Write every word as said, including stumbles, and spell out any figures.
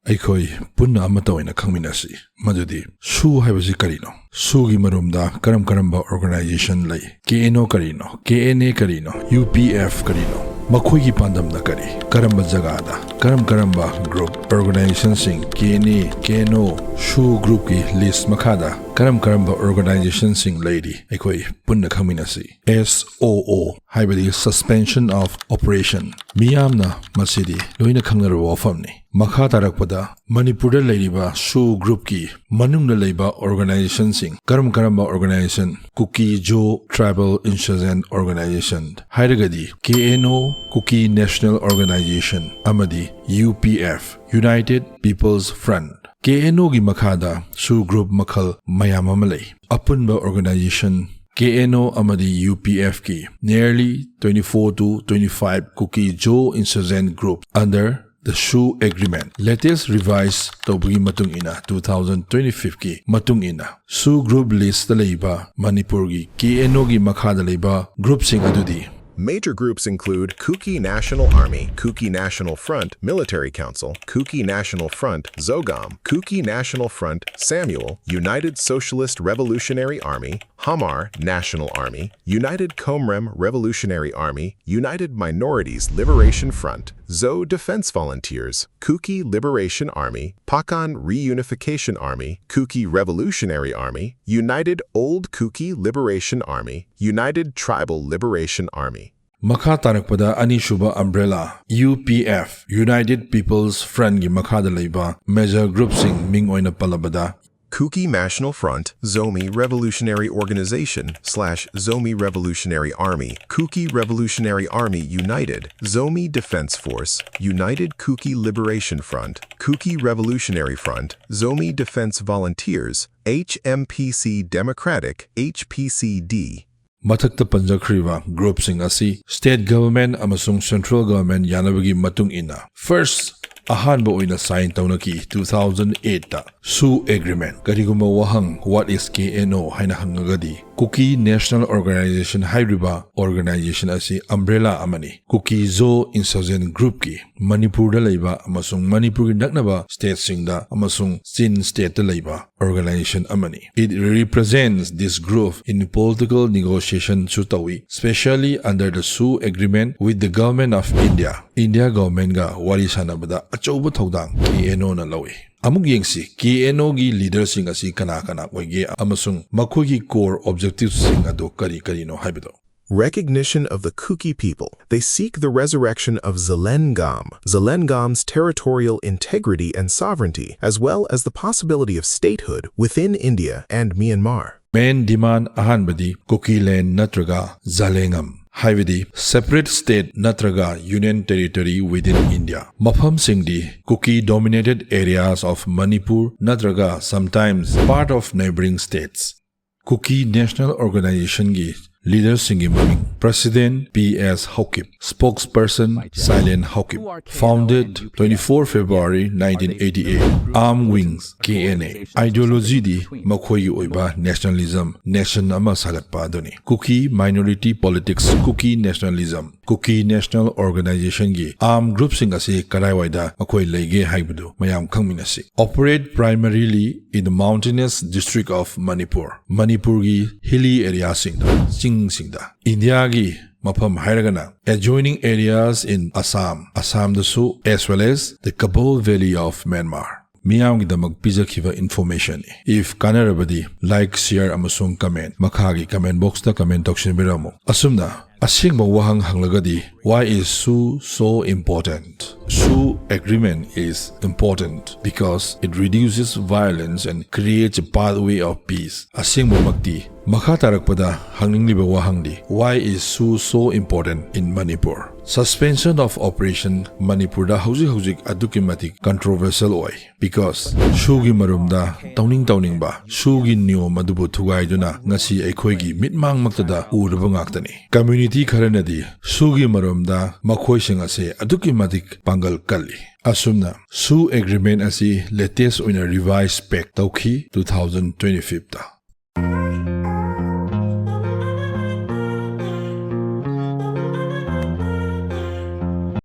ꯑꯩꯈꯣꯏ ꯄꯨꯟꯅ ꯑꯃꯠꯇ ꯑꯣꯏꯅ ꯈꯪꯃꯤꯟꯅꯁꯤ꯫ ꯃꯗꯨꯗꯤ ꯁꯨ ꯍꯥꯏꯕꯁꯤ ꯀꯔꯤꯅꯣ? ꯁꯨꯒꯤ ꯃꯔꯨꯝꯗ ꯀꯔꯝ ꯀꯔꯝꯕ organization ꯂꯩ? ꯀꯦ ꯑꯦꯟ ꯑꯣ ꯀꯔꯤꯅꯣ? ꯀꯦ ꯑꯦꯟ ꯑꯦ ꯀꯔꯤꯅꯣ? ꯌꯨ ꯄꯤ ꯑꯦꯐ ꯀꯔꯤꯅꯣ? ꯃꯈꯣꯏꯒꯤ ꯄꯥꯟꯗꯝꯅ ꯀꯔꯤ? ꯀꯔꯝꯕ ꯖꯒꯥꯗ? ꯀꯔꯝ ꯀꯔꯝꯕ group organizationꯁꯤꯡ? K N A, K N O, ꯁꯨ groupꯀꯤ list ꯃꯈꯥꯗ ꯀꯔꯝ ꯀꯔꯝꯕ organizationꯁꯤꯡ ꯂꯩꯔꯤ? ꯑꯩꯈꯣꯏ ꯄꯨꯟꯅ ꯈꯪꯃꯤꯟꯅꯁꯤ꯫ ꯑꯦꯁ ꯑꯣ ꯑꯣ ꯍꯥꯏꯕꯗꯤ Suspension of Operation꯫ ꯃꯤꯌꯥꯝꯅ ꯃꯁꯤꯗꯤ ꯂꯣꯏꯅ ꯈꯪꯅꯔꯕ ꯋꯥꯐꯝꯅꯤ꯫ ꯃꯈꯥ ꯇꯥꯔꯛꯄꯗ ꯃꯅꯤꯄꯨꯔꯗ ꯂꯩꯔꯤꯕ ꯁꯨ groupꯀꯤ ꯃꯅꯨꯡꯗ ꯂꯩꯕ organizationꯁꯤꯡ ꯀꯔꯝ ꯀꯔꯝꯕ organization? ꯀꯨꯀꯤ ꯖꯣ Tribal Insurgent Organization ꯍꯥꯏꯔꯒꯗꯤ K N O, Kuki National Organization ꯑꯃꯗꯤ U P F, United People's Front꯫ K N ꯑꯣꯒꯤ ꯃꯈꯥꯗ ꯁꯨ group ꯃꯈꯜ ꯃꯌꯥꯝ ꯑꯃ ꯂꯩ꯫ ꯑꯄꯨꯟꯕ organization ꯀꯦ ꯑꯦꯟ ꯑꯣ ꯑꯃꯗꯤ ꯌꯨ ꯄꯤ ꯑꯦꯐꯀꯤ nearly twenty-four to twenty-five Kuki Zo insurgent group under the ꯁꯨ Agreement, latest revise ꯇꯧꯕꯒꯤ ꯃꯇꯨꯡ ꯏꯟꯅ, two thousand twenty-fiveꯀꯤ ꯃꯇꯨꯡ ꯏꯟꯅ, ꯁꯨ group listꯇ ꯂꯩꯕ ꯃꯅꯤꯄꯨꯔꯒꯤ ꯀꯦ ꯑꯦꯟ ꯑꯣꯒꯤ ꯃꯈꯥꯗ ꯂꯩꯕ groupꯁꯤꯡ ꯑꯗꯨꯗꯤ: Major groups include Kuki National Army, Kuki National Front, Military Council, Kuki National Front, Zogam, Kuki National Front, Samuel, United Socialist Revolutionary Army, Hamar National Army, United Komrem Revolutionary Army, United Minorities Liberation Front, Zo Defense Volunteers, Kuki Liberation Army, Pakan Reunification Army, Kuki Revolutionary Army, United Old Kuki Liberation Army, United Tribal Liberation Army. ꯃꯈꯥ ꯇꯥꯔꯛꯄꯗ ꯑꯅꯤꯁꯨꯕ umbrella, U P F, United People's Frontꯀꯤ ꯃꯈꯥꯗ ꯂꯩꯕ major groupꯁꯤꯡ ꯃꯤꯡ ꯑꯣꯏꯅ ꯄꯜꯂꯕꯗ: Kuki National Front, Zomi Revolutionary Organization / Zomi Revolutionary Army, Kuki Revolutionary Army United, Zomi Defense Force, United Kuki Liberation Front, Kuki Revolutionary Front, Zomi Defense Volunteers, H M P C Democratic, H P C D꯫ ꯃꯊꯛꯇ ꯄꯟꯖꯈ꯭ꯔꯤꯕ groupꯁꯤꯡ ꯑꯁꯤ state government ꯑꯃꯁꯨꯡ central government ꯌꯥꯅꯕꯒꯤ ꯃꯇꯨꯡ ꯏꯟꯅ first ꯑꯍꯥꯟꯕ ꯑꯣꯏꯅ sign ꯇꯧꯅꯈꯤ two thousand eightꯇ ꯁꯨ Agreement꯫ ꯀꯔꯤꯒꯨꯝꯕ ꯋꯥꯍꯪ "What is K N O?" ꯍꯥꯏꯅ ꯍꯪꯉꯒꯗꯤ, Kuki National Organization ꯍꯥꯏꯔꯤꯕ organization ꯑꯁꯤ umbrella ꯑꯃꯅꯤ꯫ Kuki-Zo insurgent groupꯀꯤ ꯃꯅꯤꯄꯨꯔꯗ ꯂꯩꯕ ꯑꯃꯁꯨꯡ ꯃꯅꯤꯄꯨꯔꯒꯤ ꯅꯛꯅꯕ stateꯁꯤꯡꯗ ꯑꯃꯁꯨꯡ ꯆꯤꯟ stateꯇ ꯂꯩꯕ organization ꯑꯃꯅꯤ꯫ It represents this group in political negotiationꯁꯨ ꯇꯧꯏ, specially under the Shu Agreement with the Government of India꯫ India governmentꯒ ꯋꯥꯔꯤ ꯁꯥꯟꯅꯕꯗ ꯑꯆꯧꯕ ꯊꯧꯗꯥꯡ KNOꯅ ꯂꯧꯏ꯫ ꯑꯃꯨꯛ ꯌꯦꯡꯁꯤ, KNOꯒꯤ leaderꯁꯤꯡ ꯑꯁꯤ ꯀꯅꯥ ꯀꯅꯥ ꯑꯣꯏꯒꯦ ꯑꯃꯁꯨꯡ ꯃꯈꯣꯏꯒꯤ core objectivesꯁꯤꯡ ꯑꯗꯨ ꯀꯔꯤ ꯀꯔꯤꯅꯣ ꯍꯥꯏꯕꯗꯨ꯫ Recognition of the Kuki people. They seek the resurrection of Zalengam, Zalengam's territorial integrity and sovereignty, as well as the possibility of statehood within India and Myanmar. Main demand ꯑꯍꯥꯟꯕꯗꯤ Kukiland ꯅꯠꯇ꯭ꯔꯒ Zalengam, ꯍꯥꯏꯕꯗꯤ separate state ꯅꯠꯇ꯭ꯔꯒ union territory within India꯫ ꯃꯐꯝꯁꯤꯡꯗꯤ Kuki dominated areas of Manipur ꯅꯠꯇ꯭ꯔꯒ sometimes part of neighboring states꯫ Kuki National Organizationꯒꯤ leaderꯁꯤꯡꯒꯤ ꯃꯃꯤꯡ: President P S Haokip, Spokesperson Sailen Haokip, founded twenty-four February nineteen eighty-eight, armed wings KNA, ideologyꯗꯤ ꯃꯈꯣꯏꯒꯤ ꯑꯣꯏꯕ nationalism, nation ꯑꯃ ꯁꯥꯒꯠꯄ ꯑꯗꯨꯅꯤ꯫ Kuki minority politics, Kuki nationalism, Kuki National Organizationꯒꯤ armed groupꯁꯤꯡ ꯑꯁꯤ ꯀꯗꯥꯏꯋꯥꯏꯗ ꯃꯈꯣꯏ ꯂꯩꯒꯦ ꯍꯥꯏꯕꯗꯨ ꯃꯌꯥꯝ ꯈꯪꯃꯤꯟꯅꯁꯤ꯫ Operate primarily in the mountainous district of Manipur, ꯃꯅꯤꯄꯨꯔꯒꯤ hilly areaꯁꯤꯡꯗ, ꯆꯤꯡꯁꯤꯡꯗ꯫ ꯏꯟꯗꯤꯌꯥꯒꯤ ꯃꯐꯝ ꯍꯥꯏꯔꯒꯅ adjoining areas in Assam, ꯑꯁꯥꯝꯗꯁꯨ, as well as the Kabul Valley of Myanmar꯫ ꯃꯤꯌꯥꯝꯒꯤꯗꯃꯛ ꯄꯤꯖꯈꯤꯕ informationꯅꯤ꯫ If ꯀꯥꯟꯅꯔꯕꯗꯤ like, share ꯑꯃꯁꯨꯡ comment, ꯃꯈꯥꯒꯤ comment boxꯇ comment ꯇꯧꯁꯤꯟꯕꯤꯔꯝꯃꯨ꯫ ꯑꯁꯨꯝꯅ ꯑꯁꯦꯡꯕ ꯋꯥꯍꯪ ꯍꯪꯂꯒꯗꯤ, why is Shu so important? Shu Agreement is important because it reduces violence and creates a pathway of peace. ꯑꯁꯦꯡꯕꯃꯛꯇꯤ ꯃꯈꯥ ꯇꯥꯔꯛꯄꯗ ꯍꯪꯅꯤꯡꯂꯤꯕ ꯋꯥꯍꯪꯗꯤ, why is Shu so important in Manipur? Suspension of operation ꯃꯅꯤꯄꯨꯔꯗ ꯍꯧꯖꯤꯛ ꯍꯧꯖꯤꯛ ꯑꯗꯨꯛꯀꯤ ꯃꯇꯤꯛ controversial ꯑꯣꯏ, because Shuꯒꯤ ꯃꯔꯨꯝꯗ ꯇꯧꯅꯤꯡ ꯇꯧꯅꯤꯡꯕ Shuꯒꯤ ꯅꯤꯌꯣꯝ ꯑꯗꯨꯕꯨ ꯊꯨꯒꯥꯏꯗꯨꯅ ꯉꯁꯤ ꯑꯩꯈꯣꯏꯒꯤ ꯃꯤꯠꯃꯥꯡꯃꯛꯇꯗ ꯎꯔꯕ ꯉꯥꯛꯇꯅꯤ꯫ Community ꯈꯔꯅꯗꯤ Shuꯒꯤ ꯃꯔꯨꯝꯗ ꯃꯈꯣꯏꯁꯤꯡ ꯑꯁꯤ ꯑꯗꯨꯛꯀꯤ ꯃꯇꯤꯛ ꯄꯥꯡꯒꯜ ꯀꯜꯂꯤ꯫ ꯑꯁꯨꯝꯅ Shu Agreement ꯑꯁꯤ latest ꯑꯣꯏꯅ revise pack ꯇꯧꯈꯤ two thousand twenty-fiveꯇ꯫